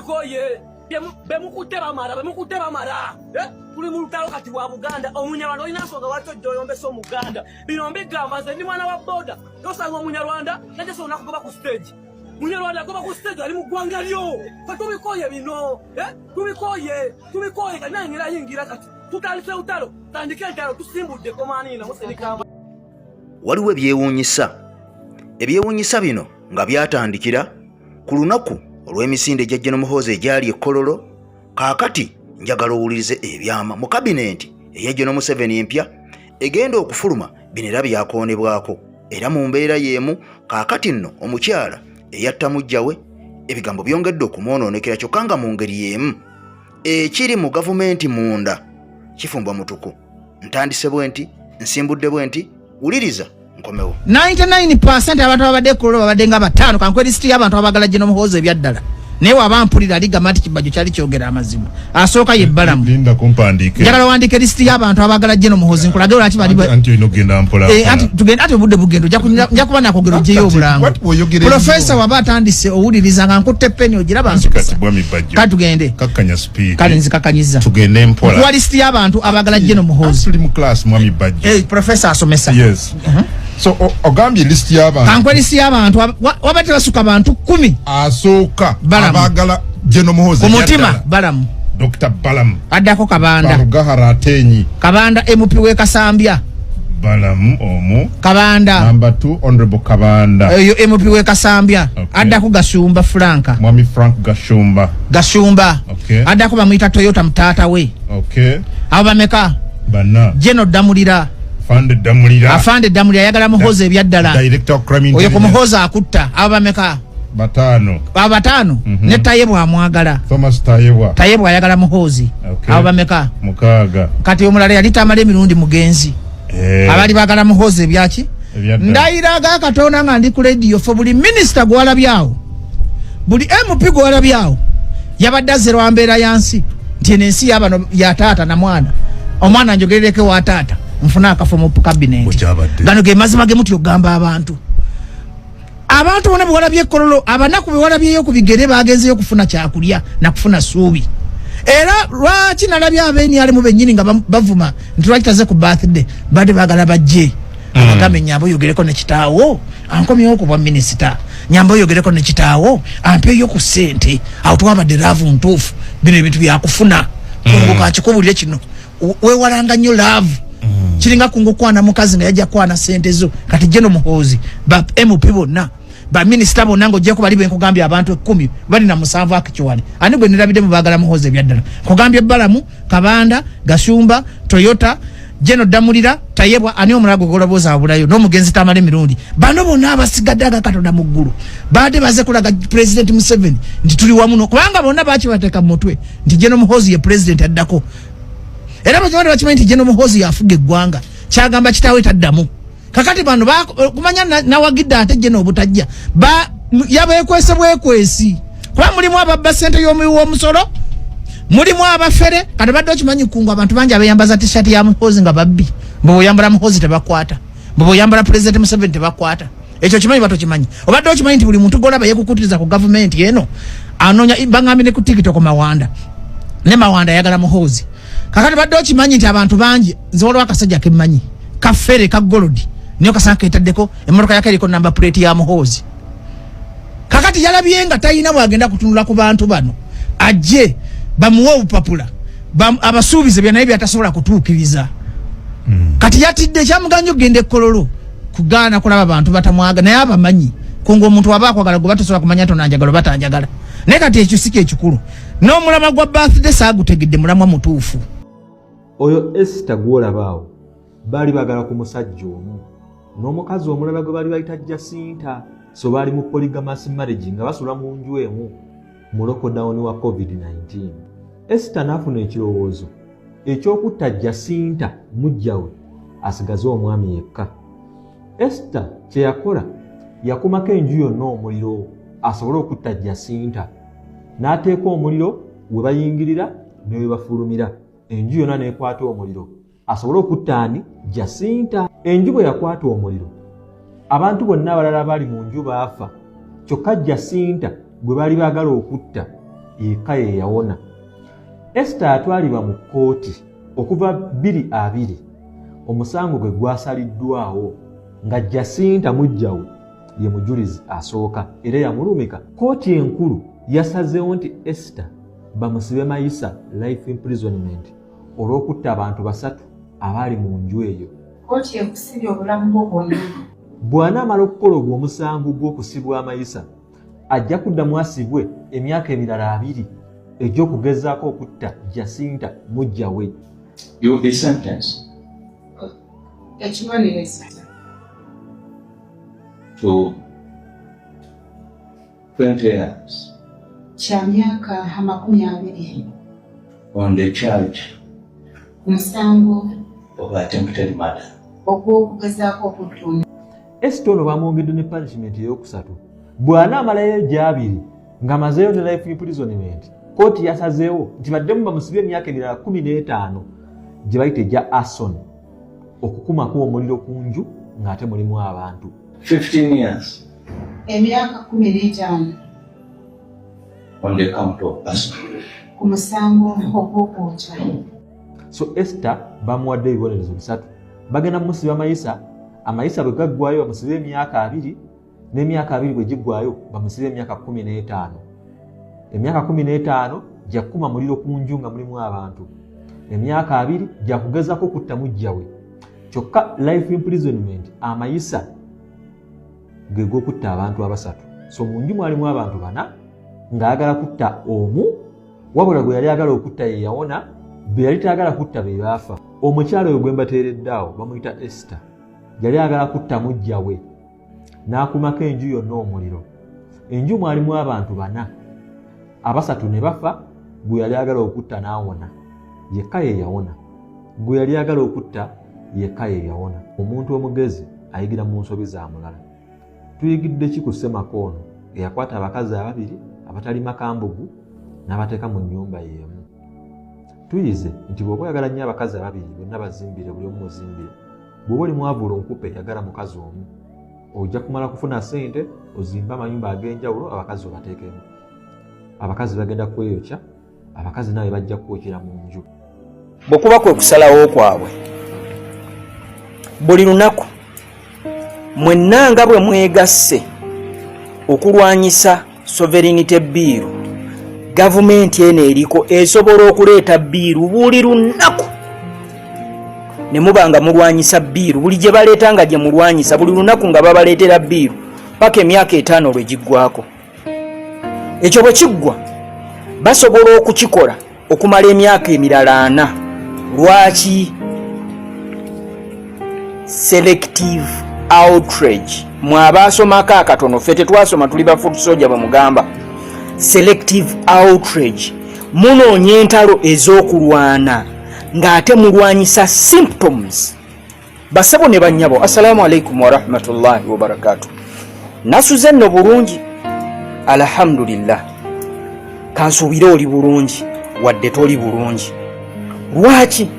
Tubikoye, bemukutte bamala, bemukutte bamala. Tuli mu lutalo kati bwa Buganda. Omunyarwanda olina nsonga lwaki ojja oyombesa Omuganda? Bino mbigamba nze ndi mwana wa boda. Tosanga Omunyarwanda najasobola nakugoba ku stage. Munyarwanda agoba ku stage ali mu ggwanga lyo. Fe tubikoye bino, tubikoye, tubikoye. Kati nange ngera yingira kati tutandise lutalo, tandike entalo, tusimbudde komanina musenikamba. Waliwo ebyewuunyisa. Ebyewuunyisa bino nga byatandikira ku lunaku olw'emisinde egya General Muhoozi egyali e Kololo. Kaakati njagala owulirize ebyama mu kabinenti eya General Museveni empya egenda okufuluma. Bino era byakoonebwako era mu mbeera y'emu. Kaakati nno omukyala eyatta muggya we ebigambo byongedde okumwonoonekera, kyokka nga mu ngeri y'emu ekiri mu gavumenti munda kifumbwa mutuku. Ntandise bwe nti, nsimbudde bwe nti, wuliriza nkomewo. 99% abantu ababadde Kololo babadde nga bataano. Kankuwe lisiti y'abantu abagala General Muhoozi ebyaddala, naye waba mpulira aligamba nti Kibajjo kyali kyogera amazima. Asooka ye Balamu. Linda kumpandiike. Njagala wandiike lisiti y'abantu abagala General Muhoozi, nkulage lwaki bali Anti olina okugenda mpola. Anti tugende, ati obudde bugenda, nja kuba nakogera ogyeyo Kati, obulango. what bw'oyogera Profesa ennyo? waba atandise owuliriza nga nkutte peni ogiraba. Anti kati Nsomesa. Bwami Bajjo. Kati tugende. Kakkanya speed. Kale nzikakanyiza. Tugende mpola. Nkuwa lisiti y'abantu abagala General Muhoozi. Tuli mu class, Mwami Bajjo. Profesa asomesa. Yes. So ogambye list y'abantu. Kankuwe lisiti y'abantu waba tebasuka bantu 10. Asooka. Balamu. Abaagala General Muhoozi Ku mutima. ebyaddala. Balamu. Dr. Balamu. Addako Kabanda. Barugahara Atenyi. Kabanda, MP w'e Kasambya. Balamu omu. Kabanda. Number 2, Honorable Kabanda. Eyo MP w'e Kasambya. Addako Gashumba Franka. Mwami Frank Gashumba. Gashumba. Addako bamuyita Toyota, mutaata we. Abo bameka? Bana. Jeno Ddamulira. Fande Damulira. Afande Ddamulira ayagala Muhoozi ebyaddala. Director of Crime Oyo ku Intelligence. Muhoozi akutta. Abo bameka? Batano. Abo bataano. Ne Tayebwa amwagala. Thomas Tayebwa. Tayebwa ayagala Muhoozi. Abo bameka? Mukaaga. Kati omulala yali Tamala Emirundi, mugenzi. Abali bagala Muhoozi ebyaki? Ebyaddala. Ndayiraga Katonda nga ndi ku rediyo fe, buli minisita gwalabyawo, buli MP gwalabyawo yabadde azze lwa mbeera ya nsi, nti eno ensi yabano ya taata na mwana, omwana njogerereko wa taata nfune akafo mu kabineti. Bwekyabadde. Gano ge mazima ge mutyo ogamba abantu. Abantu bonna bewalabye Kololo, abanaku bewalabyeyo ku bigere, bagenzeyo okufuna kyakulya nakufuna ssuubi. Era lwaki nalabye abenyalimu bennyini nga bavuma nti lwaki taze ku birthday? Badde bagala bajje abagambe, "Nyamba oyogereko ne kitaawo ankomyewo ku bwa minisita, nyamba oyogereko ne kitaawo ampeeyo ku ssente." Awo twabadde love ntuufu. Bino ebintu byakufuna. Kungu kakikubulire kino, weewalanga nnyo love. Kiringa kungu kwana mukazi nga yajja kwana sente zo. Kati General Muhoozi, ba MP bonna, baminisita bonna, ngaojjako bali benkugambye abantu 10 bali na musanvu akikiwali. Ani gwe nirabidde mu baagala Muhoozi ebyaddala? Nkugambye Balamu, Kabanda, Gashumba, Toyota, Jeno Ddamulira, Tayebwa. Ani omulala gwe golobooza abulayo? N'omugenzi Tamala Emirundi. Bano bonna abasigadde aga Katonda mu ggulu baadde baze kulaga President Museveni nti tuli wamu no, kubanga bonna bakibateeka mu mutwe nti General Muhoozi ye president addako. Era bakimanyi, bakimanyi nti General Muhoozi yafuga eggwanga, kyagamba kitaawe taddamu. Kakati bano kumanya nawagidde ate General obutajja yabeekwese bwekwesi, kuba mulimu ababba sente y'omuwi w'omusolo, mulimu abafere. Kati badde okimanyi kungu abantu bangi abeyambaza T-shirt ya Muhoozi nga babbi? Bwe oyambala Muhoozi tebakwata, bwe oyambala President Museveni tebakwata. Ekyo kimanyi bato kimanyi? Obadde okimanyi nti buli muntu golaba yekukutiriza ku gavumenti eno anoonya? Baŋŋambye ne ku TikTok Mawanda, ne Mawanda ayagala Muhoozi. Kakati badde okimanyi nti abantu bangi, nze waliwo akasajja kemmanyi kafere ka golodi niyo kasanga ketaddeko emmotoka yake eriko number plate ya Muhoozi. Kakati yalabye nga talina bwagenda kutunula ku bantu bano, ajje bamuwe obupapula, abasuubize bya naye byatasobola kutuukiriza. Kati yatidde ekyamuganja okugenda Ekkololo kugaana kulaba bantu batamwaga, naye abamanyi kunga omuntu aba akwagala gwe batasobola kumanya tonanjagala oba tanjagala. Naye kati ekyo si kyekikulu. N'omulamwa gwa birthday saagutegedde mulamwa mutuufu. Oyo Esita gw'olaba awo, baali baagala ku musajja omu n'omukazi omulala gwe baali bayita Jasinta. So baali mu polygamous marriage nga basula mu nju emu. Mu lockdown wa COVID-19, Esita n'afuna ekirowoozo eky'okutta Jasinta muggya we, asigaze omwami yekka. Esita kye yakola, yakumako enju yonna omuliro asobole okutta Jasinta, n'ateeka omuliro we bayingirira ne we bafulumira, enju yonna n'ekwata omuliro asobole okutta ani? Jasinta. Enju bwe yakwata omuliro, abantu bonna abalala abaali mu nju baafa, kyokka Jasinta gwe baali baagala okutta. Yekka ye yawona. Esther atwalibwa mu kkooti okuva 2020, omusango gwe gwasaliddwawo nga Jacinta muggyawe ye mujulizi asooka era yamulumika. Kkooti enkulu yasazeewo nti Esther bamusibe mayisa, life imprisonment, olw'okutta abantu basatu abaali mu nju eyo. Kkooti ekusibye obulamu bwo bwonna. Bw'anaamala okukola ogwo omusango gw'okusibwa amayisa, ajja kuddamu asibwe emyaka emirala 20 egy'okugezaako okutta Jacinta muggya we. You will be sentenced Ekibonerezo to 20 years kya myaka 20 on the charge ku musango of attempted murder. ogw'okugezaako okutta omuntu. Esther ono bamwongedde ne punishment eyokusatu. Bw'anaamalayo egyabiri ng'amazeeyo ne life imprisonment, kooti yasazeewo nti baddemu bamusibye emyaka emirala 15 gye bayita egya arson, okukumako omuliro ku nju ng'ate mulimu abantu. 15 years Emyaka 15 on the count of arson. ku musango ogw'okwokya. So Esther bamuwadde ebibonerezo bisatu. Bagenda mumusiba mayisa, amayisa bwe gaggwayo bamusibe emyaka 20, n'emyaka 20 bwe giggwayo bamusibe emyaka 15. Emyaka 15 gyakukuma muliro ku nju nga mulimu abantu, emyaka 20 gyakugezako kutta muggya we. Kyokka life imprisonment, amayisa ge g'okutta abantu abasatu. So mu nju mwalimu abantu bana ng'ayagala kutta omu, wabula gwe yali ayagala okutta ye yawona, be yali tayagala kutta be baafa. Omukyala oyo gwe mbateeredde awo bamuyita Esther. Yali ayagala kutta muggya we n'akumako enju yonna omuliro. Enju mwalimu abantu bana, abasatu ne bafa, gwe yali ayagala okutta n'awona. Yekka ye yawona. Gwe yali ayagala okutta yekka ye yawona. Omuntu omugezi ayigira mu nsobi za mulala. Tuyigidde ki ku Ssemaka ono eyakwata abakazi ababiri abatalima kambugu n'abateeka mu nnyumba y'emu? Tuyize nti bw'oba oyagala nnyo abakazi ababiri, bonna bazimbire, buli omu muzimbire. Bw'oba oli mwavu lunkupe, yagala mukazi omu. Ojja kumala kufuna ssente ozimbe amayumba ag'enjawulo, abakazi obateekemu. Abakazi bagenda kweyokya, abakazi nawe bajja kwokyera mu nju. Bwe kuba kwe kusalawo kwabwe, buli lunaku mwenna nga bwe mwegasse okulwanyisa sovereignty bill, gavumenti eno eriko esobola okuleeta bill buli lunaku, ne muba nga mulwanyisa bill buli gye baleeta, nga gye mulwanyisa buli lunaku nga babaleetera bill paka emyaka 5 lwe giggwako. Ekyo bwe kiggwa, basobola okukikola okumala emyaka emirala 40. Lwaki selective outrage? Mwe abaasomako akatono, ffe tetwasoma, tuli ba foot soldier. Bwe mugamba selective outrage, munoonya entalo ez'okulwana ng'ate mulwanyisa symptoms. Basabo ne bannyabo, assalamu alaikum warahmatullahi wabarakatu. Nasuze nno bulungi, alhamdulillah. Kansuubire oli bulungi, wadde toli bulungi. Lwaki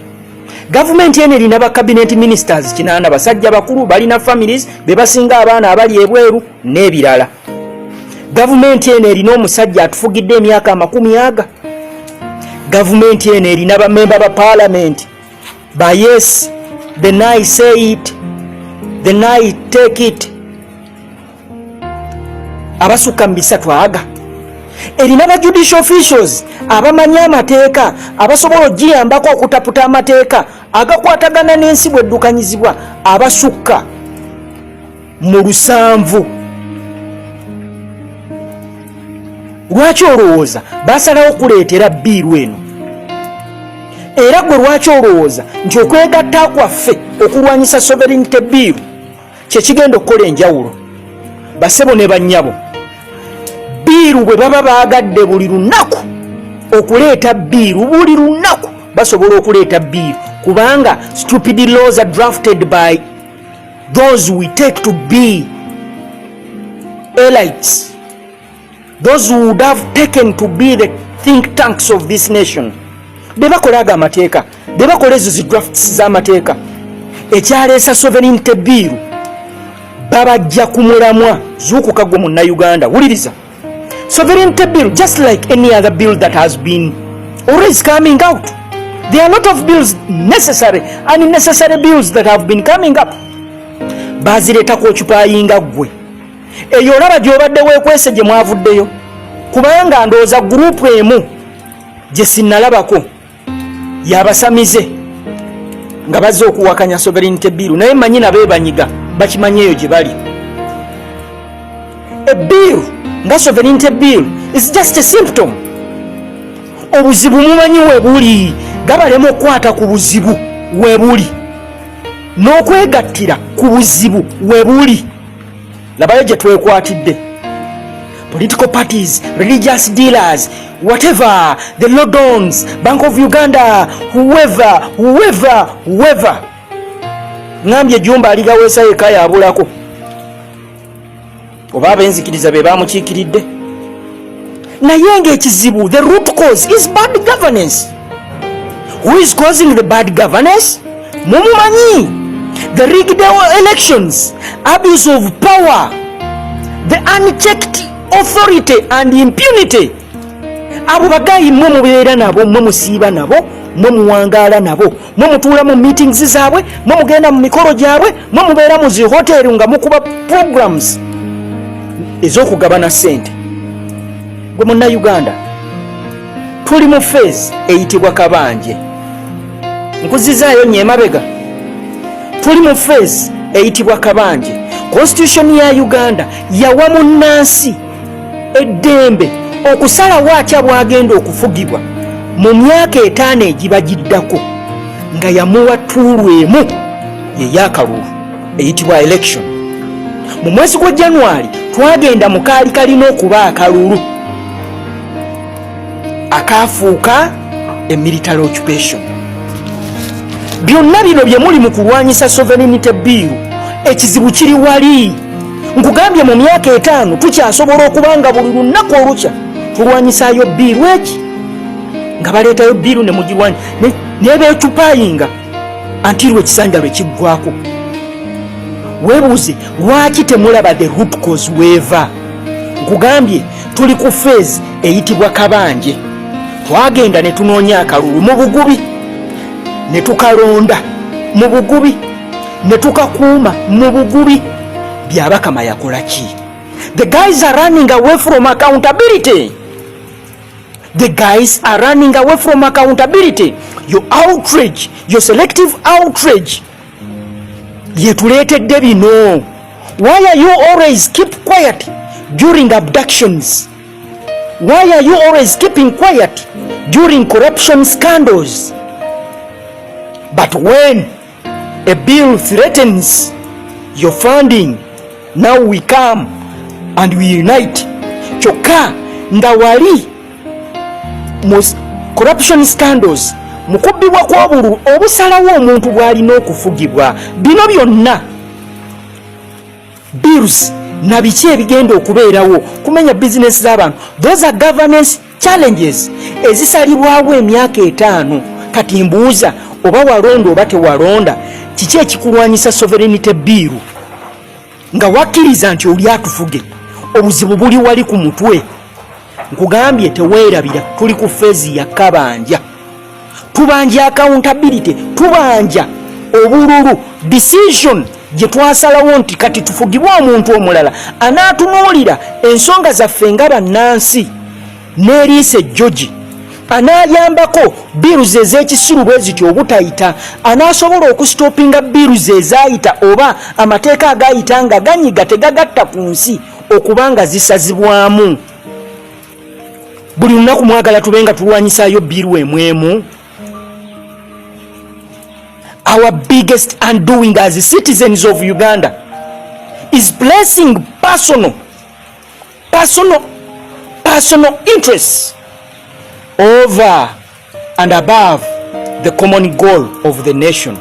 gavumenti eno erina ba cabinet ministers 8, basajja bakulu, balina families, be basinga abaana abali ebweru n'ebirala? Gavumenti eno erina omusajja atufugidde emyaka 20. Gavumenti eno erina bamemba ba paalamenti ba yes, then I say it, then I take it, abasukka mu 300. Erina ba judicial officials abamanyi amateeka, abasobola ogiyambako okutaputa amateeka agakwatagana n'ensi bweddukanyizibwa, abasukka mu 7. Lwaki olowooza basalawo okuleetera bill eno? Era gwe lwaki olowooza nti okwegatta kwaffe okulwanyisa sovereignty bill kyekigenda okukola enjawulo? Basebo ne bannyabo, bill bwe baba baagadde buli lunaku okuleeta bill, buli lunaku basobola okuleeta bill, kubanga stupid laws are drafted by those we take to be elites, those who would have taken to be the think tanks of this nation. Be bakola ago amateeka, be bakola ezo zi drafts z'amateeka. Ekyaleesa sovereignty bill, babajja ku mulamwa. Zuukuka gwe Munnayuganda, wuliriza. Sovereignty bill, just like any other bill that has been always coming out. There are a lot of bills, necessary and necessary bills that have been coming up. Bazireeta kwokipayinga ggwe eyo olaba gy'obadde weekwese gye mwavuddeyo, kubanga ndowooza gurupu emu gye sinnalabako yabasamize nga bazze okuwakanya sovereignty bill, naye manyi nabo ebanyiga bakimanyi eyo gye bali. A bill nga sovereignty bill is just a symptom. Obuzibu mumanyi webuli, gabalema okukwata ku buzibu webuli n'okwegattira ku buzibu webuli. Labayo gye twekwatidde: political parties, religious dealers, whatever, the lodons, Bank of Uganda, whoever, whoever, whoever. Ŋambye ejjumba aligaweesa yekka yabulako, oba abenzikiriza be bamukiikiridde. Naye ng'ekizibu, the root cause is bad governance. Who is causing the bad governance? Mumumanyi. The rigged elections, abuse of power, the unchecked authority and impunity. Abo bagayi mmwe mubeera nabo, mmwe musiiba nabo, mmwe muwangaala nabo, mmwe mutuula mu meetings zaabwe, mmwe mugenda mu mikolo gyabwe, mmwe mubeera mu zi hoteri nga mukuba programs ez'okugabana ssente. Gwe Munnayuganda, tuli mu phase eyitibwa kabanje. Nkuzizaayo nnyo emabega. Tuli mu phase eyitibwa kabanje. Constitution ya Uganda yawa munnansi eddembe okusalawo atya bw'agenda okufugibwa mu myaka 5 egiba giddako, nga yamuwa tool emu yeyakalulu eyitibwa election. Mu mwezi gwa January twagenda mu kaali kalina okuba akalulu akaafuuka emilitary occupation. Byonna bino bye muli mu kulwanyisa sovereignty bill, ekizibu kiri wali. Nkugambye, mu myaka 5 tukyasobola okuba nga buli lunaku olukya tulwanyisayo bill eki, nga baleetayo bill ne mugirwanya nebeecupayinga until ekisanja lwe kiggwako. Weebuuze lwaki temulaba the root cause weeva. Nkugambye, tuli ku phase eyitibwa kabanje. Twagenda ne tunoonya akalulu mu bugubi, ne tukalonda mu bugubi, ne tukakuuma mu bugubi. Byabakama yakola ki? The guys are running away from accountability. The guys are running away from accountability. Your outrage, your selective outrage yetuleetedde bino. Why are you always keep quiet during abductions? Why are you always keeping quiet during corruption scandals? But when a bill threatens your funding, now we come and we unite. Kyokka nga wali mu corruption scandals, mu kubbibwa kw'obululu obusalawo omuntu bw'alina okufugibwa, bino byonna bills na biki ebigenda okubeerawo kumenya bizinesi z'abantu, those are governance challenges ezisalibwawo emyaka 5. Kati mbuuza, oba walonda oba tewalonda, kiki ekikulwanyisa sovereignty bill nga wakkiriza nti oli atufuge? Obuzibu buli wali ku mutwe. Nkugambye, teweerabira, tuli ku phase ya kabanja. Tubanja accountability, tubanja obululu, decision gye twasalawo nti kati tufugibwe omuntu omulala anaatunuulira ensonga zaffe nga bannansi n'eriisa ejjogi, anaayambako bills ez'ekisiru bwe zityo obutayita, anaasobola okustopinga bills ezaayita oba amateeka agayita nga ganyiga tegagatta ku nsi okuba nga zisazibwamu. Buli lunaku mwagala tube nga tulwanyisayo bill emwemu. Our biggest undoing as citizens of Uganda is placing personal interests over and above the common goal of the nation.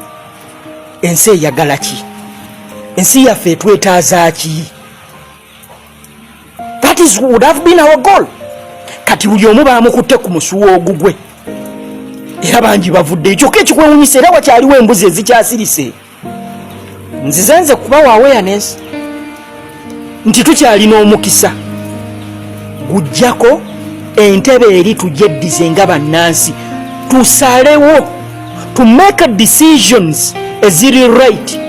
Ensi eyagala ki? Ensi yaffe etwetaaza ki? That is would have been our goal. Kati buli omu bamukutte ku musuwa ogugwe, era bangi bavuddeyo. Kyokka ekikwewunyisa, era wakyaliwo embuzi ezikyasirise. Nzize nze kubawa awareness nti tukyalina omukisa. Gujjako entebe eri tugyeddize nga bannansi, tusalewo, to make decisions eziri right,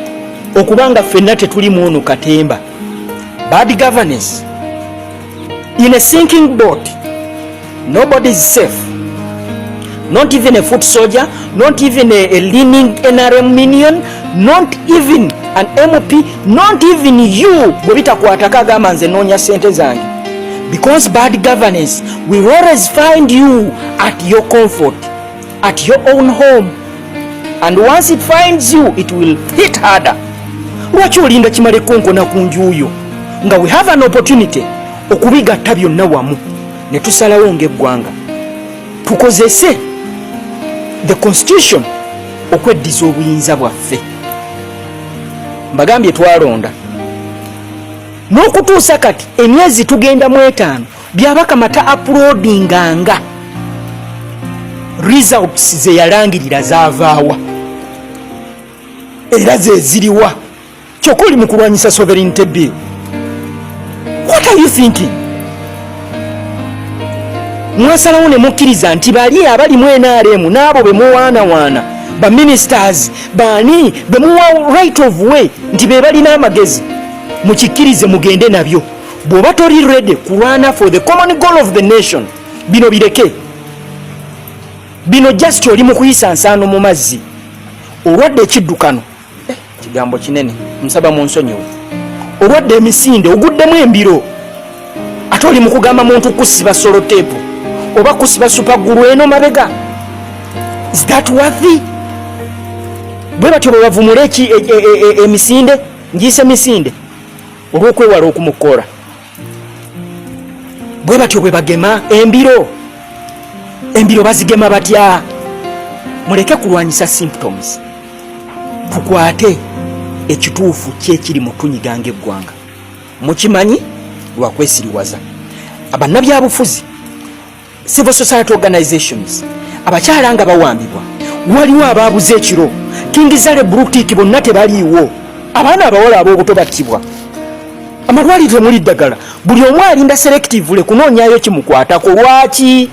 okubanga ffenna tetuli mu ono katemba. Bad governance in a sinking boat, nobody is safe, not even a foot soldier, not even a leaning NRM minion, not even an MP, not even you. Bwe bitakwatako agamba, "Nze noonya sente zange," because bad governance will always find you at your comfort, at your own home, and once it finds you, it will hit harder. Lwaki olinda kimale konkona ku njuuyo nga we have an opportunity okubigatta byonna wamu ne tusalawo ng'eggwanga tukozese the constitution okweddiza obuyinza bwaffe? Mbagambye, twalonda n'okutuusa kati emyezi tugenda mu 5, Byabakama ta uploadinganga results ze yalangirira. Zaavaawa era zeziriwa? Kyokka oli mu kulwanyisa sovereignty bill. What are you thinking? Mwasalawo ne mukkiriza nti bali abali mu NRM n'abo be muwaanawaana, baministers baani be muwa right of way nti be balina amagezi, mukikkirize mugende nabyo. Bw'oba toli ready kulwana for the common goal of the nation, bino bireke. Bino just oli mu kuyisa nsaano mu mazzi. Olwadde ekiddukano, kigambo kinene, nsaba mu nsonyiwe. Olwadde emisinde, oguddemu embiro, ate oli mu kugamba muntu kusiba sellotape oba kusiba super glue eno mabega. Is that worthy? Bwe batyo bwe bavumula emisinde. Ngiise misinde olw'okwewala okumukola. Bwe batyo bwe bagema embiro. Embiro bazigema batya? Muleke kulwanyisa symptoms, tukwate ekituufu kyekiri mu tunyiga ng'eggwanga. Mukimanyi lwakwesiriwaza abannabyabufuzi, civil society organizations, abakyala nga bawambibwa, waliwo abaabuze ekiro kingizale brutiki, bonna tebaliiwo. Abaana abawala ab'obuto battibwa, amalwaliro temuli ddagala, buli omu alinda selectively kunoonyayo kimukwatako. Lwaki?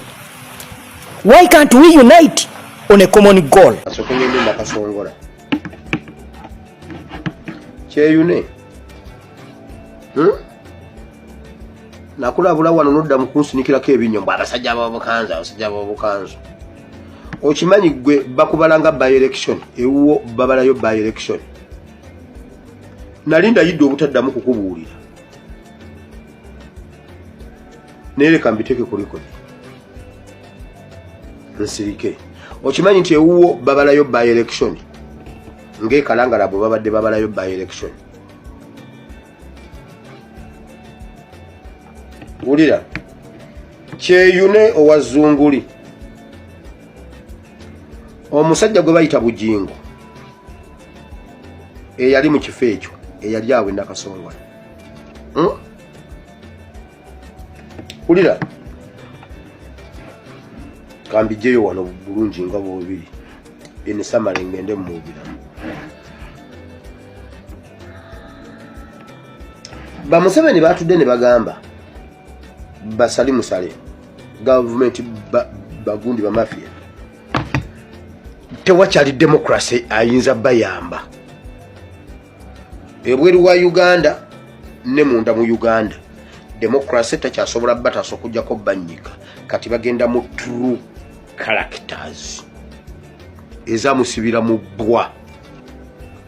Why can't we unite on a common goal? Asooke ngende Nakasongola Kyeyune. Nakulabula wano nodda mu kunsinikirako ebinnyo mbu abasajja ab'obukanzu, abasajja ab'obukanzu. Okimanyi gwe bakubala nga by election ewuwo, babalayo by election. Nali ndayidde obutaddamu kukubuulira, naye leka mbiteeke ku record nsirike. Okimanyi nti ewuwo babalayo by election ng'ekalangala bwe babadde babalayo by election? Wulira, Kyeyune owa Zunguli, omusajja gwe bayita Bujingo eyali mu kifo ekyo, eyali awo Enakasongola. Wulira, kambijjeyo wano bulungi nga bwobiri enisamale ngende mumubiramu. Bamuseveni batudde ne bagamba basali musale gavumenti bagundi bamafia, tewakyali democracy ayinza bayamba ebweru wa Uganda ne munda mu Uganda. Democracy takyasobola bataasa okugjako banyika. Kati bagenda mu true characters ezamusibira mu bbwa,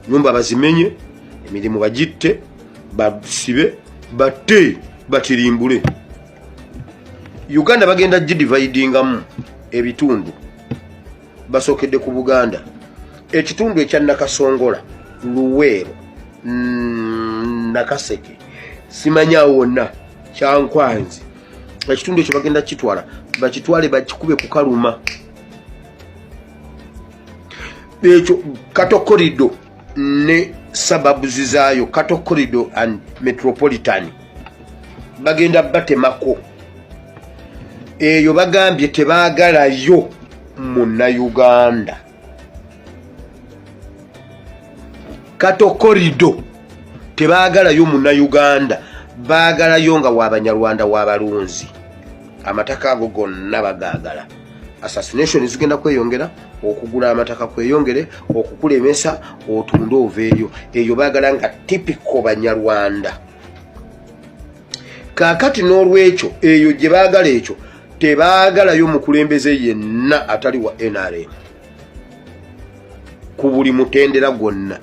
nyumba bazimenye, emirimu bagitte, basibe, batte, batirimbule. Uganda bagenda gidividingamu ebitundu. Basookedde ku Buganda, ekitundu ekya Nakasongola, Luweero, Nakaseke, simanyawo wonna, Kyankwanzi. Ekitundu ekyo bagenda kitwala, bakitwale bakikube ku kaluma ekyo, Cattle Corridor ne suburbs zaayo, Cattle Corridor and metropolitan, bagenda batemako eyo. Bagambye tebaagalayo Munnayuganda. Cattle Corridor tebaagalayo Munnayuganda, baagalayo nga wabanyarwanda, wabalunzi. Amataka ago gonna bagaagala. Assassination zigenda kweyongera, okugula amataka kweyongere, okukulemesa otunde oveeyo. Eyo baagala nga typical Banyarwanda. Kaakati n'olwekyo eyo gye baagala, ekyo tebaagalayo mukulembeze yenna atali wa NRM ku buli mutendera gwonna.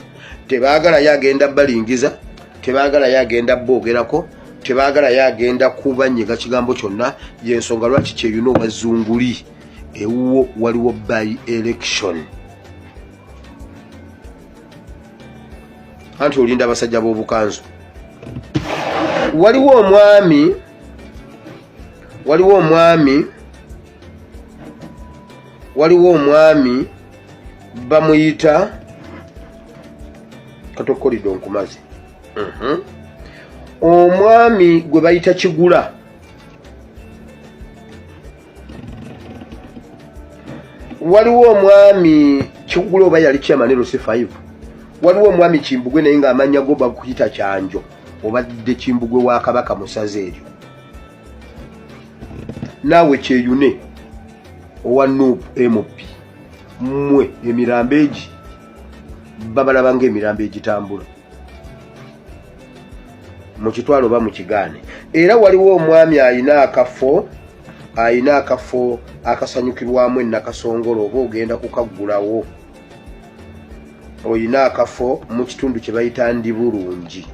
Tebaagalayo agenda balingiza, tebaagalayo agenda boogerako, tebaagalayo agenda kubanyiga kigambo kyonna. Yensonga lwaki Kyeyune owazunguli ewuwo waliwo by election, anti olinda abasajja b'obukanzu. Waliwo omwami, waliwo omwami, waliwo omwami bamuyita Katokolidde nkumazi. Omwami gwe bayita Kigula. Waliwo omwami Kigula, oba yali chairman LC5. Waliwo omwami Kimbugwe, naye ng'amannya go bakuyita Kyanjo, obadde Kimbugwe wa Kabaka musaza eryo. Naawe Kyeyune owa NUP MP, mmwe emirambo egi babalaba ng'emirambo egitambula mu kitwalo oba mu kigaane. Era waliwo omwami ayina akafo, ayina akafo akasanyukirwamu ennakasongolo, oba ogenda kukaggulawo. Oyina akafo mu kitundu kye bayita Ndibulungi,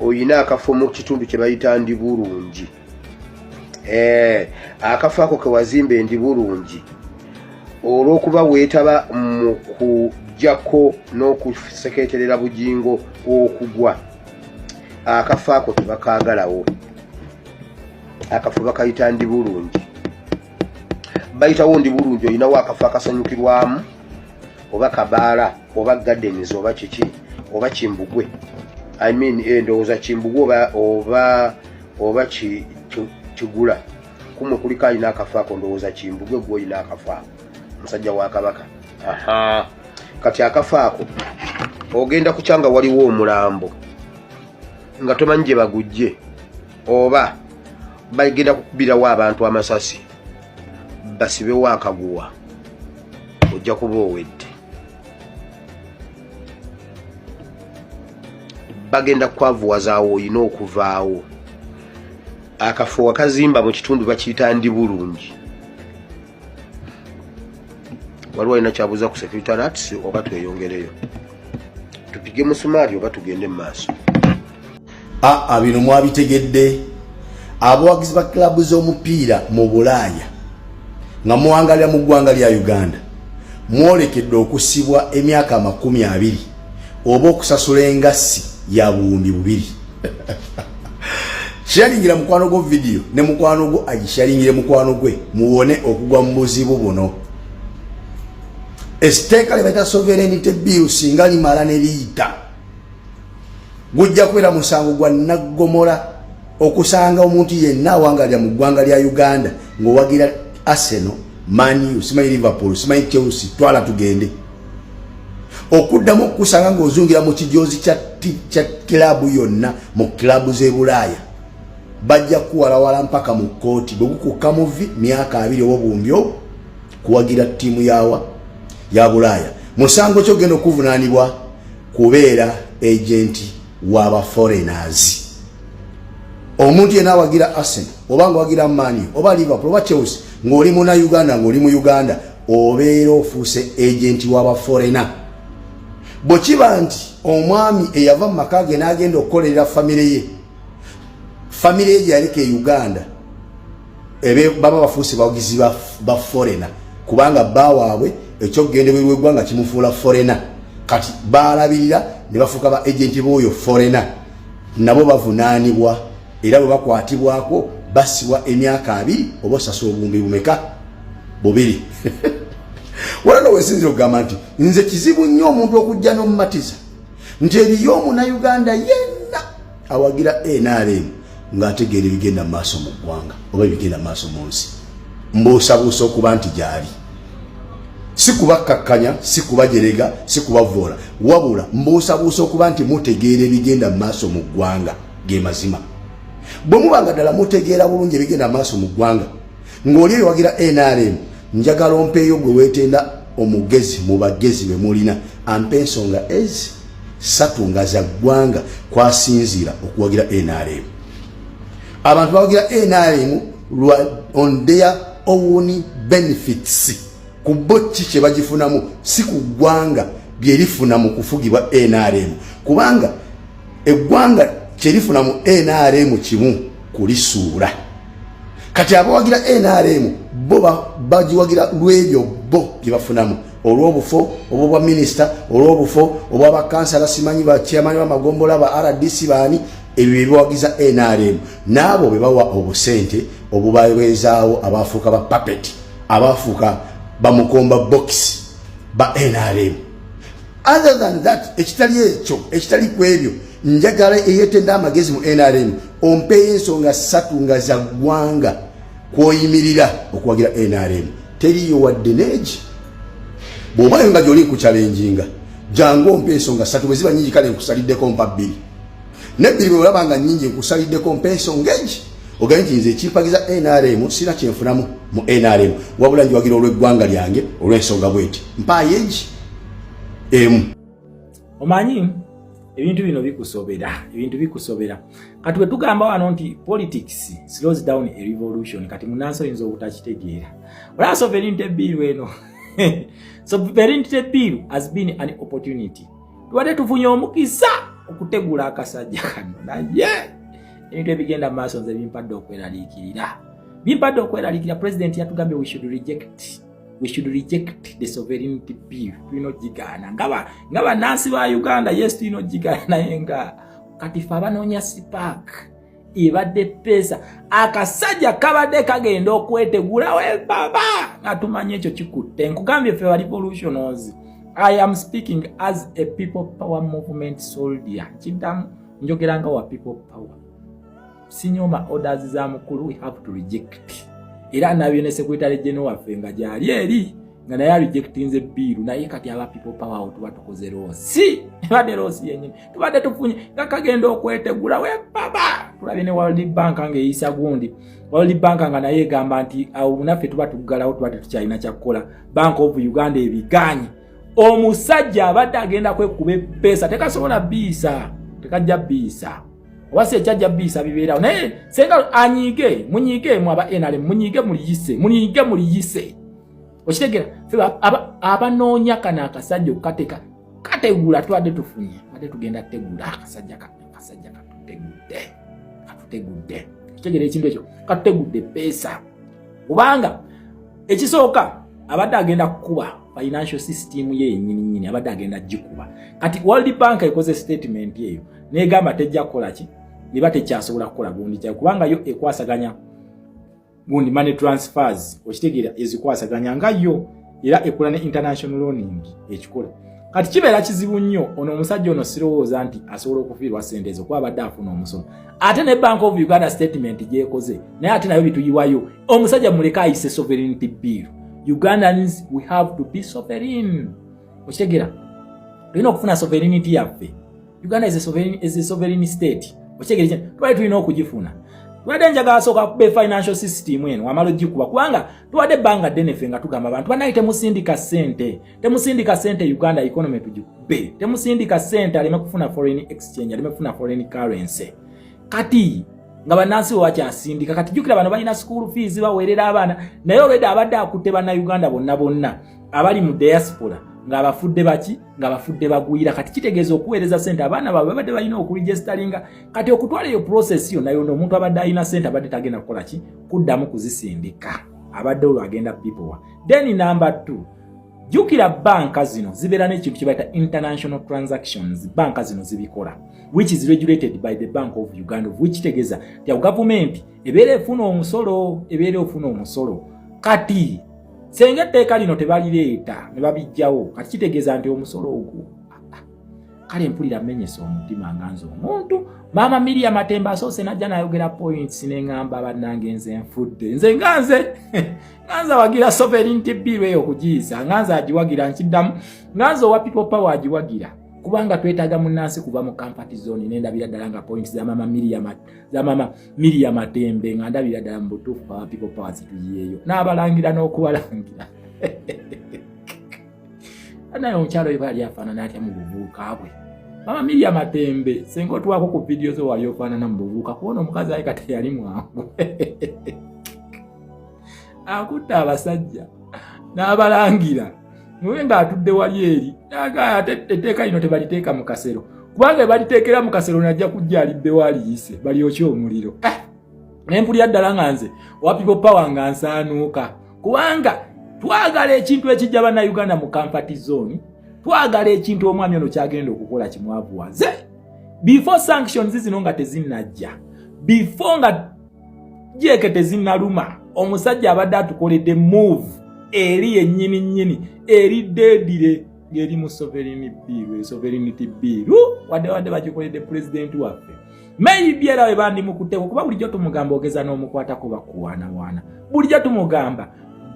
oyina akafo mu kitundu kye bayita Ndibulungi. Akafo ako kewazimba Endibulungi, olw'okuba weetaba mu kujjako n'okuseketerera Bugingo okugwa, akafo ako tebakaagalawo. Akafo bakayita Ndibulungi, bayitawo Ndibulungi. Olinawo akafo akasanyukirwamu, oba kabaala, oba gardens, oba kiki, oba Kimbugwe, I mean, ndowooza Kimbugwe oba Kigula kumwe kuliko alina akafo ako. Ndowooza Kimbugwe gwe olina akafo ako, musajja wa Kabaka. Aha, kati akafo ako ogenda kukyanga waliwo omulambo nga tomanyi gye bagujje, oba bagenda kukubirawo abantu amasasi basibewo akaguwa, ojja kuba owedde. Bagenda kukwavuwazaawo, olina okuvaawo. Akafo wakazimba mu kitundu bakiyita Ndi Bulungi. Waliwo alina kyabuuza ku security alerts, oba tweyongereyo tupige musumaali, oba tugende mu maaso? Aa, bino mwabitegedde, abawagizi ba kilabu z'omupiira mu Bulaaya nga muwangalira mu ggwanga lya Uganda, mwolekedde okusibwa emyaka 20 oba okusasula engassi ya 2000. Sharingira mukwano gwo vidiyo, ne mukwano gwo agisharingire mukwano gwe, muwone okugwa mu buzibu buno. Esiteeka lye bayita Sovereignty Bill, singa limala ne liyita, gujja kubeera musango gwa naggomola okusanga omuntu yenna awangalira mu ggwanga lya Uganda ng'owagira Arsenal, Man U, simanyi Liverpool, simanyi Chelsea, twala tugende, okuddamu okukusanga ng'ozungira mu kijoozi kya kilabu yonna mu kilabu z'e Bulaaya, bajja kuwalawala mpaka mu kkooti. Bwe gukukka muvi myaka 20 oba obuwumbi obwo kuwagira ttiimu yawa ya Bulaaya, musango ki ogenda okuvunaanibwa? Kubeera agenti w'aba foreigners. Omuntu yenna awagira Arsenal, oba nga wagira Man U, oba Liverpool, oba Chelsea, ng'oli muna Uganda, ng'oli mu Uganda, obeera ofuuse agenti w'aba foreigner. Bwe kiba nti omwami eyava mu maka ge n'agenda okukolerera famire ye, famire ye gye yaleka e Uganda, ebe baba bafuuse bawagizi ba foreigner, kubanga bba waabwe ekyokugenda ebweru w'eggwanga kimufuula foreigner. Kati balabirira ne bafuuka ba agenti b'oyo foreigner, nabo bavunaanibwa, era bwe bakwatibwako basibwa emyaka 20 oba osasula obuwumbi bumeka? 2000. Wala nowesinzira okugamba nti nze kizibu nnyo omuntu okujja n'omumatiza nti eriyo omunauganda yenna awagira NRM ng'ategeera ebigenda mu maaso mu ggwanga oba ebigenda mu maaso mu nsi. Mbuusabuusa okuba nti gyali. Si kubakkakkanya, si kubajerega, si kubavoola, wabula mbuusabuusa okuba nti mutegeera ebigenda mu maaso mu ggwanga. Ge mazima. Bwe muba nga ddala mutegeera bulungi ebigenda maaso mu ggwanga, ng'oli ewagira NRM, njagala ompeeyo gwe weetenda omugezi mu bagezi be mulina, ampe ensonga ezi ssatu nga za ggwanga kwasinziira okuwagira NRM. Abantu bawagira NRM lwa on their own benefits, ku bo ki kye bagifunamu, si ku ggwanga byerifuna mu kufugibwa NRM, kubanga eggwanga kyerifuna mu NRM kimu kulisuula. Kati abawagira NRM bo bagiwagira lwebyo bo bye bafunamu, olw'obufo obwobwa minisita, olw'obufo obwabakansala, simanyi bachairman bamagombola, ba RDC, baani, ebyo byebiwagiza NRM. N'abo be bawa obusente obubaweezaawo, abafuuka ba puppet, abafuuka bamukomba box ba NRM. Other than that, ekitali ekyo, ekitali ku ebyo, njagala eyetenda amagezi mu NRM ompeeyo ensonga ssatu nga za ggwanga kwoyimirira okuwagira NRM. Teriyo wadde neegi. Bw'obayo nga gyoli nkuchallenginga, jangu ompe ensonga ssatu. Bwe ziba nyingi, kale nkusaliddeko, mpa bbiri. Nebbiri bwe olaba nga nyingi, nkusaliddeko, mpa ensonga egi ogambe nti nze ekimpagiza NRM sina kyenfunamu mu NRM, wabula njiwagira olw'eggwanga lyange olw'ensonga bweti. Mpaayo egi emu. Omanyi ebintu bino bikusobera, ebintu bikusobera. Kati bwe tugamba wano nti politics slows down a revolution, kati munansi oyinza obutakitegeera. Olaba sovereignty bill eno, sovereignty bill has been an opportunity. Tubadde tufunye omukisa okutegula akasajja kano, naye ebintu ebigenda mu maaso nze bimpadde okweraliikirira, bimpadde okweraliikirira. President yatugambye we should reject the sovereignty bill. Tulina ogigaana nga bannansi ba Uganda. Yes, tulina ogigaana, naye nga kati fe abanoonya spark ebadde peesa, akasajja kabadde kagenda okwetegula webaba nga tumanyi ekyo kikutte. Nkugambye, ffe ba revolutionals, I am speaking as a People Power movement soldier. Kiddamu, njogera nga wa People Power, sinyoma orders za mukulu. We have to reject. Era nabyo ne secretary general waffe nga gyali eri nga naye arejectinze bill. Naye kati aba People Power awo tuba tukoze loss, ebadde loss yenyini. Tubadde tufunye nga kagenda okwetegula webaba tulabye ne World Bank ngaeyisa gundi, World Bank nga naye egamba nti awo naffe tuba tuggalawo, tuba tetukyalina kyakukola. Bank of Uganda ebiganye. Omusajja abadde agenda kwekuba epeesa, tekasobola biisa, tekajja biisa, oba si ekyajja biisa bibeerawo. Naye senga anyiige, munyiige mu aba NRM, munyiige muliyise, munyiige muliyise. Okitegera, fe abanoonya kano akasajja okukateka kategula, tubadde tufunye, tubadde tugenda tegula akasajja, akasajja katutegudde, katutegudde. Kitegera ekintu ekyo, katutegudde peesa, kubanga ekisooka abadde agenda kukuba financial system ye yenyini nyini, abadde agenda gikuba. Kati World Bank ekoze statement eyo negamba tejja kukola ki, niba tekyasobola kukola gundi kyayo, kubanga yo ekwasaganya gundi money transfers. Okitegeera, ezikwasaganya nga yo era ekola ne international loaning ekikola. Kati kibeera kizibu nnyo. Ono omusajja ono sirowooza nti asobola okufiirwa sente ezo, kuba abadde afuna omusolo. Ate ne Bank of Uganda statement gyekoze naye ate nayo bituyiwayo. Omusajja muleke ayise sovereignty bill. Ugandans, we have to be sovereign. Okitegeera, tulina okufuna sovereignty yaffe. Uganda is a sovereign state. Okitegeera, tubadde tulina okugifuna. Tubadde njagala sooka kuba financial system eno, wamala ogikuba, kubanga tubadde ebbanga ddene ffe nga tugamba abantu banaye temusindika ssente, temusindika ssente, Uganda economy tugikube, temusindika ssente, aleme kufuna foreign exchange, aleme kufuna foreign currency. Kati nga bannansi bwe bakyasindika, kati jjukira bano balina school fees, baweerera abaana, naye olwedde abadde akutte Bannayuganda bonna bonna abali mu diaspora ng'abafudde baki, ng'abafudde bagwira. Kati kitegeeza okuweereza sente abaana baabwe babadde balina okuregisteringa. Kati okutwala eyo process yonna yonna, omuntu abadde alina sente abadde tagenda kukola ki, kuddamu kuzisindika, abadde olwo agenda bipowa. Then number two, jjukira banka zino zibeera n'ekintu kye bayita international transactions. Banka zino zibikola, which is regulated by the Bank of Uganda, of which kitegeeza nti awo gavumenti ebeera efuna omusolo, ebeera efuna omusolo. Kati senga etteeka lino tebalireeta ne babijjawo, kati kitegeeza nti omusolo ogwo, kale mpulira menyesa omutima nga nze omuntu. Maama Miria Matemba asoose najja nayogera points, neŋŋamba bannange nze nfudde, nze nga nze awagira sovereignty bill eyo okugiyisa, nga nze agiwagira. Nkiddamu, nga nze owa People Power agiwagira, Kubanga twetaaga munnansi kuva mu comfort zone. Nendabira ddala nga point za mama Miriam, za mama Miriam Matembe, nga ndabira ddala mu butuufu aba People Power zituyiyeeyo n'abalangira n'okubalangira. Naye omukyalo oyo yali afaanana atya mu buvubuka bwe? Mama Miriam Matembe, senga otuwaako ku vidiyo zo wali ofaanana mu buvubuka, kubona omukazi aye kati yali mwangu akutte abasajja n'abalangira mube ng'atudde wali eri ate etteeka lino tebaliteeka mu kasero, kubanga baliteekera mu kasero najja kujja alibbewo aliyise balyokye omuliro. Naye mpulira ddala nga nze owa People Power nga nsaanuuka, kubanga twagala ekintu ekijja Bannayuganda mu comfort zone. Twagala ekintu omwami ono kyagenda okukola kimwavuwaze before sanctions zino nga tezinnajja, before nga jeeke tezinnaluma. Omusajja abadde atukoledde move eri yennyini nnyini eri deadly ng'eri mu sovereign bill, sovereignty bill wadde bagikoledde pulezidenti waffe. Maybe era we bandimukutteko, kuba bulijjo tumugamba ogeza n'omukwatako bakuwaanawaana, bulijjo tumugamba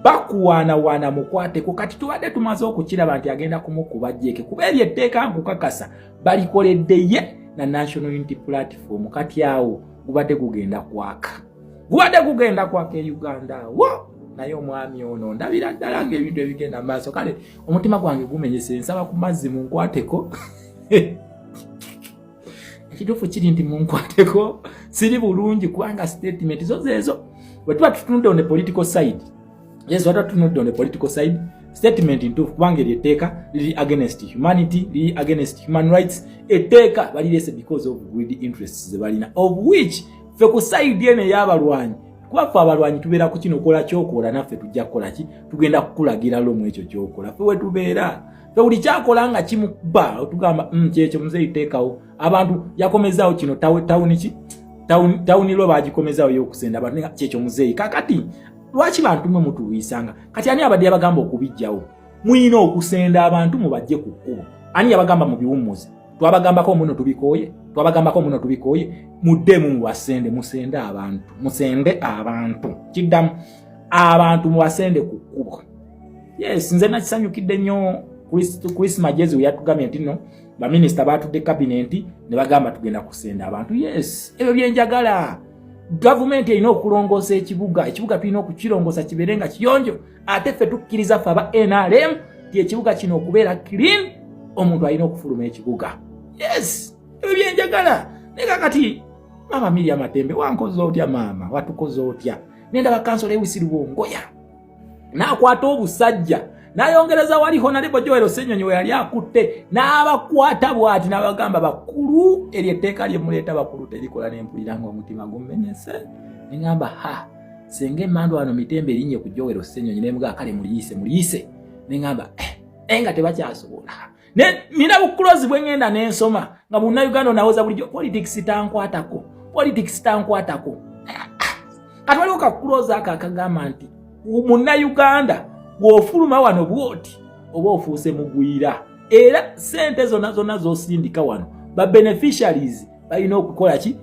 bakuwaanawaana mukwateko. Kati tubadde tumaze okukiraba nti agenda kumukuba jeeke, kuba eryo etteeka nkukakasa balikoledde ye na National Unity Platform. Kati awo gubadde gugenda kwaka, gubadde gugenda kwaka e Uganda awo. Naye omwami ono ndabira ddala ngaebintu ebigenda maaso, kale omutima gwange gumenyese. Nsaba ku mazzi munkwateko. Ekituufu kiri nti munkwateko, siri bulungi, kubanga statement zo zeezo. Bwe tuba tutunudde on the political side, yes, bwe tuba tutunudde on the political side, statement ntuufu, kubanga eryo etteeka liri against humanity, liri against human rights. Etteeka balirese because of greed interests ze balina, of which ffe ku side eno ey'abalwanyi, kuba ffe abalwanyi tubeera ku kino: kola kyokola, naffe tujja kukola ki? Tugenda kukulagira lomu ekyo kyokola. Ffe wetubeera, ffe buli kyakola nga kimukuba otugamba, kyekyo muzeeyi, teekawo abantu." Yakomezaawo kino tawuni ki, tawuni lwo bagikomezaawo y'okusenda abantu. Kyekyo muzeeyi. Kakati lwaki bantu mwe mutulwisanga? Kati ani abadde yabagamba okubijjawo? Muyina okusenda abantu mubajje ku kkubo. Ani yabagamba mubiwummuze? Twabagambako muno tubikooye, twabagambako muno tubikooye. Muddemu mubasende, musende abantu, musende abantu. Kiddamu abantu mubasende ku kkubo. Yes, nze nakisanyukidde nnyo Chris Magezi we yatugambye nti no baminisita batudde kabinenti ne bagamba tugenda kusenda abantu. Yes, ebyo byenjagala. Gavumenti erina okulongoosa ekibuga, ekibuga tulina okukirongoosa kibeere nga kiyonjo. Ate ffe tukkiriza, ffe aba NRM, ti ekibuga kino okubeera clean omuntu alina okufuluma ekibuga. Yes, ebyo byenjagala. Naye kakati maama Miriam Matembe, wankoze otya? Maama, watukoze otya? Nendaba kansala Lewis Rubongoya n'akwata obusajja n'ayongereza wali Honorable Joel Ssenyonyi we yali akutte, n'abakwata bw'ati n'abagamba, "Bakulu, eryo etteeka lye muleeta bakulu terikola." Nempulira ng'omutima gumenyese, neŋŋamba, "Ha, senga emmandu wano mitembe erinye ku Joel Ssenyonyi." Nemugaa, "Kale muliyise, muliyise." Neŋŋamba, "Eh, nga tebakyasobola." Nina bukulozi bwe ŋŋenda n'ensoma nga Munnayuganda onawoza bulijjo politics tankwatako, politics tankwatako. Kati waliwo kakulozi ako akagamba nti Munnayuganda bw'ofuluma wano bwoti oba ofuuse mugwira, era sente zonna zonna z'osindika wano ba beneficiaries balina okukola ki?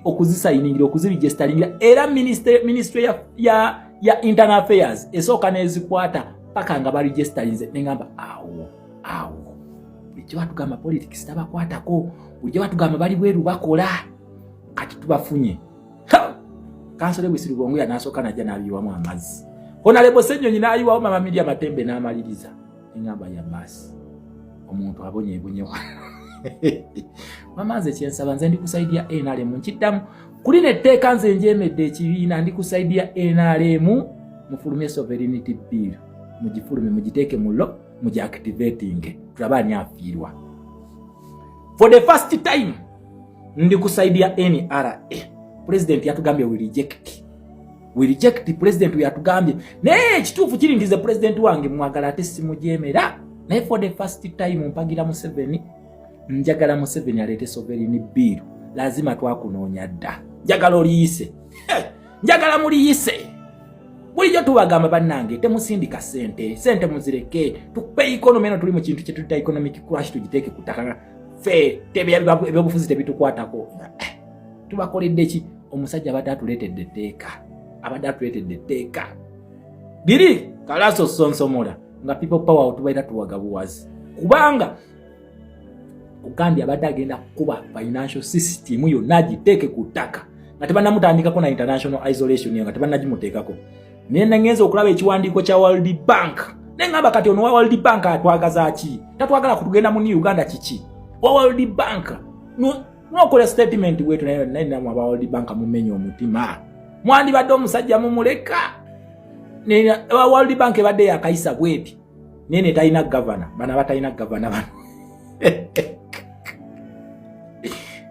Okuzisayiningira, okuziregisteringira. Era ministry ya internal affairs esooka n'ezikwata paka nga baregisterinze. Neŋamba awo awo bulijjo batugamba politics tabakwatako, bulijjo batugamba bali bweru bakola, kati tubafunye. Kansole Lewis Rubongoya n'asooka najja n'abiyiwamu amazzi, Honorable Ssenyonyi n'ayiwawo, mama Miriam Matembe n'amaliriza. Eŋŋamba ya baasi omuntu abonyeebonye. Mama, nze kyensaba, nze ndi ku side ya NRM. Nkiddamu kuli netteeka, nze njemedde ekibiina, ndi ku side ya NRM. Mufulumye sovereignty bill, mugifulume, mugiteeke mu law, mugiactivating, tulabe ani afiirwa. For the first time ndi ku side ya NRA. President yatugambye we reject, we reject. President yatugambye, naye ekituufu kiri nti ze president wange mwagala ate simujemera, naye for the first time mpagira Museveni. Njagala Museveni aleete sovereign bill. Lazima twakunoonya dda. Njagala oliyise, njagala muliyise. Bulijjo tubagamba, bannange, temusindika sente, sente muzireke tukupe economy eno. Tuli mu kintu kyetuyita economic crash, tugiteeke ku ttaka. Ffe ebyobufuzi tebitukwatako. Tubakoledde ki? Omusajja abadde atuleetedde etteeka, abadde atuleetedde etteeka biri kalaso sonsomola nga People Power tubaira tuwaga buwazi, kubanga Kugambye abadde agenda kukuba financial system yonna agiteeke ku ttaka nga tebannamutandikako na international isolation nga tebannagimuteekako. Naye nangenza okulaba ekiwandiiko kya World Bank ne ŋŋamba kati ono wa World Bank atwagaza ki? Tatwagala kutugenda mu New Uganda kiki? Wa World Bank nokola statement wetu, naye naye namwe aba World Bank mumenya omutima, mwandibadde omusajja mumuleka. Aba World Bank ebadde yakayisa bweti naye ne talina gavana, bano abatalina gavana bano.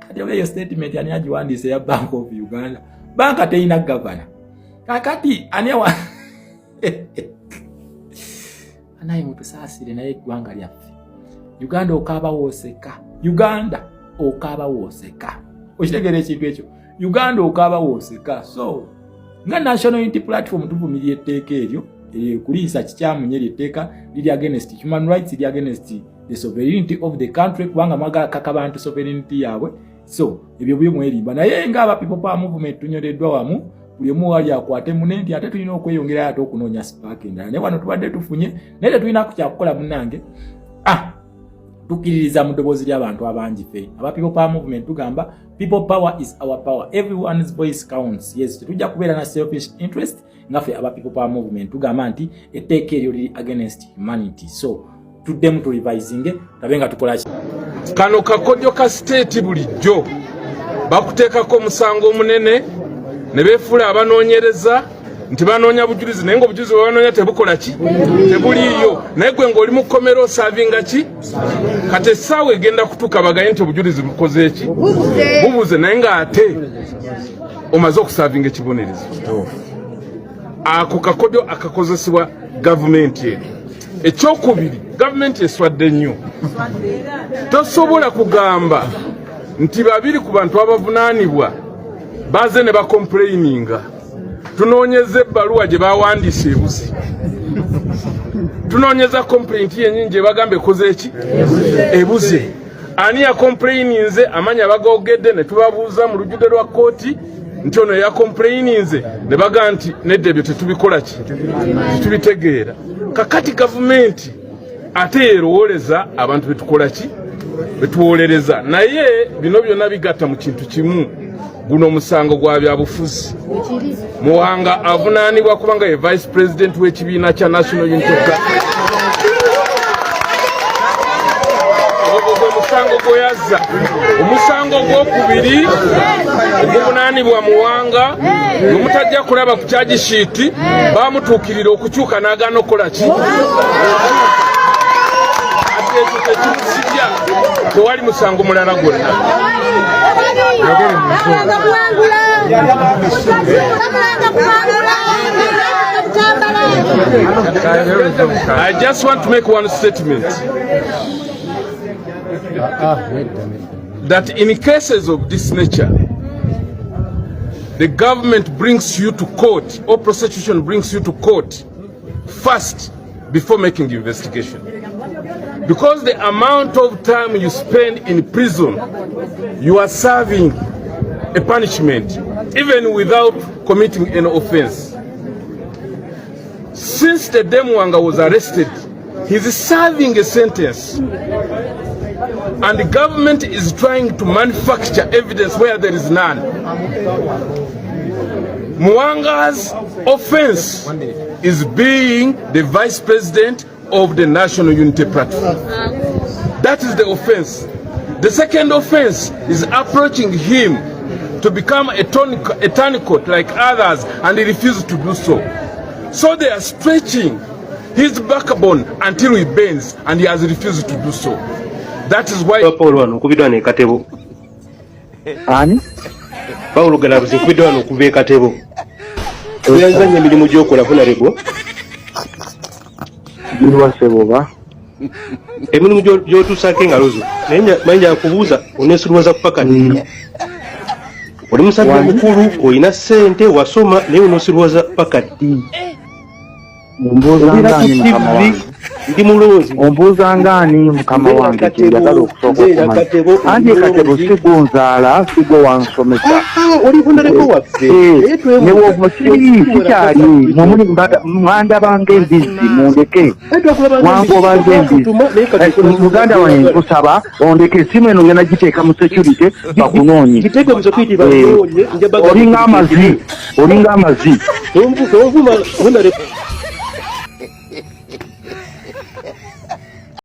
Kati oba eyo statement ani agiwandiise ya Bank of Uganda? Banka terina gavana. Kakati ani awa anaye mutusaasire, naye eggwanga lyaffe Uganda okaaba wooseka, Uganda okaaba wooseka, okitegeera ekintu ekyo? Uganda okaaba wooseka. So nga National Unity Platform tuvumirira etteeka eryo kuliisa kikyamu nnyo. Eryo etteeka liri against human rights, liri against the sovereignty of the country, kubanga mwagala kaka bantu sovereignty yaabwe. So ebyo byo mwerimba, naye nga aba People Power Movement tunyoleddwa wamu, buli omu wali akwate mune nti ate tulina okweyongerayo ate okunoonya spark endala. Naye wano tubadde tufunye, naye tetulina kyakukola munnange. Ah, tukkiririza mu ddoboozi ly'abantu abangi. Ffe aba People Power Movement tugamba people power is our power, everyone's voice counts. Yes, tetujja kubeera na selfish interest. Nga ffe aba People Power Movement tugamba nti etteeka eryo liri against humanity, so tuddemu turevisinge tabe nga tukola ki. Kano kakodyo ka state, bulijjo bakuteekako omusango omunene ne beefuula abanoonyereza nti banoonya bujulizi, naye ngaobujulizi bwe banoonya tebukola ki? Tebuliiyo. Naye gwe ng'oli mu kkomera oservinga ki? Kati essaawa egenda kutuuka bagaye nti obujulizi bukoze eki? Bubuze. Naye ng'ate omaze okuservinga ekibonerezo. Ako kakodyo akakozesebwa gavumenti eno. Ekyokubiri, gavumenti eswadde nnyo. Tosobola kugamba nti babiri ku bantu abavunaanibwa baze ne bacomplaininga. Tunoonyeza ebbaluwa gye bawandiise ebuzi, tunoonyeza complaint yenyini gye bagamba ekoze eki? Ebuze. Ani yacomplaininze? Amanya bagogedde ne tubabuuza mu lujjudde lwa kkooti nti ono yacomplaininze, ne bagaa nti nedda, ebyo tetubikola ki? Tetubitegeera. Kakati gavumenti ate yerowooleza abantu betukola ki? Betuwolereza. Naye bino byonna bigatta mu kintu kimu, guno omusango gwa byabufuzi. Muwanga avunaanibwa kubanga ye vice president w'ekibiina kya National Unity Platform. Ogwo gwe musango gweyazza. Omusango ogwokubiri oguvunaanibwa Muwanga, gwe mutajja kulaba ku charge sheet, bamutuukirira okukyuka n'agaana okukola ki? Ati ekyo tekimusibya, tewali musango mulala gwonna. I just want to make one statement that in cases of this nature, the government brings you to court or prosecution brings you to court first before making investigation. Because the amount of time you spend in prison, you are serving a punishment, even without committing any offense. Since the day Muwanga was arrested, he's serving a sentence. And the government is trying to manufacture evidence where there is none. Muwanga's offense is being the vice president of the National Unity Platform. That is the offense. The second offense is approaching him to become a turncoat like others, and he refused to do so. So they are stretching his backbone until he bends, and he has refused to do so. That is why. Paul wano nkubiddwa ne Katebo. Ani? Paulo Galabuzi, nkubiddwa wano okuva e Katebo. Oyazanya emirimu gy'okola, honorable. Giwa? Emirimu gy'otuusaako engalo zo, naye manyi njakubuuza, oneesuluwaza kupaka ddi? Oli musajja mukulu, olina ssente, wasoma, naye onoosuluwaza paka ddi? Mbuuza Obeera ku ngaani, mukama TV wange? Ndi mulonzi. Ombuuza ngaani mukama Nze era wange Katebo, kyenjagala okusooka nze era okumanya. Katebo, Anti ndi Katebo mulonzi. si gwonzaala, si gwe wansomesa. Ah, oli honorable waffe. Eh, Naye twebuuza. ne woova siri sikyali mwe muli mwandaba ng'embizzi mundeke. Mwangoba ng'embizzi. Eh, muganda wange nkusaba ondeke essimu eno ngenda giteeka mu security bakunoonye. Giteeke mu security Eh, bakunoonye, nja bagamba olinga amazi, olinga amazi. Tonvuma honorable.